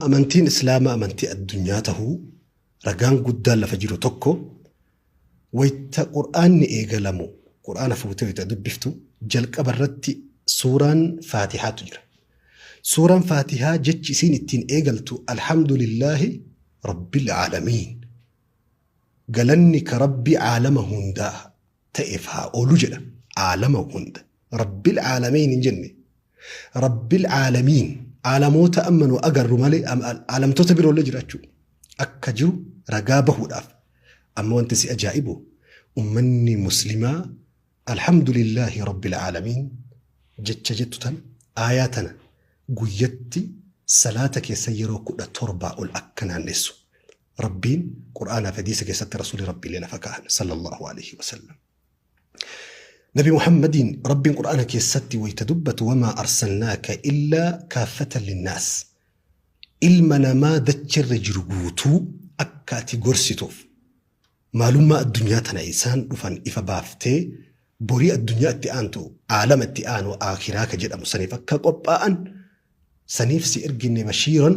Amantiin Islaamaa amantii addunyaa tahuu ragaan guddaan lafa jiru tokko, wayta Qur'aanni eegalamu, Qur'aana fuutee wayta dubbiftu, jalqaba irratti suuraan Faatihaatu jira. Suuraan Faatihaa jechi isiin ittiin eegaltu Alhamdulillaahi Rabbil Aalamiin. Galanni ka Rabbii aalama hundaa ta'eef haa oolu jedha. Aalama hunda. Rabbil Aalamiin hin jenne. Rabbil Aalamiin aalamoota amma nu agarru malee aalamtoota biroollee jiraachuu akka jiru ragaa bahuudhaaf. Amma wanti si ajaa'ibu ummanni muslimaa Alhamdulillaahi Rabbil Aalamiin jecha jettu tana aayaa tana guyyatti salaata keessa yeroo 17 ol akka naannessu Rabbiin Qur'aanaa fi hadiisa keessatti Rasuulli Rabbiillee lafa kaa'an sallallahu alaihi wasallam. Nabi Muhammadiin Rabbiin Qur'aana keessatti wayta dubbatu wamaa arsalnaaka illaa kaaffatan linnaas. Ilma namaa dachirra jiru guutuu akka ati gorsituuf maalummaa addunyaa tana isaan dhufan ifa baaftee borii addunyaa itti aantu aalama itti aanu aakiraa ka jedhamu saniif akka qophaa'an saniif si erginne bashiiran.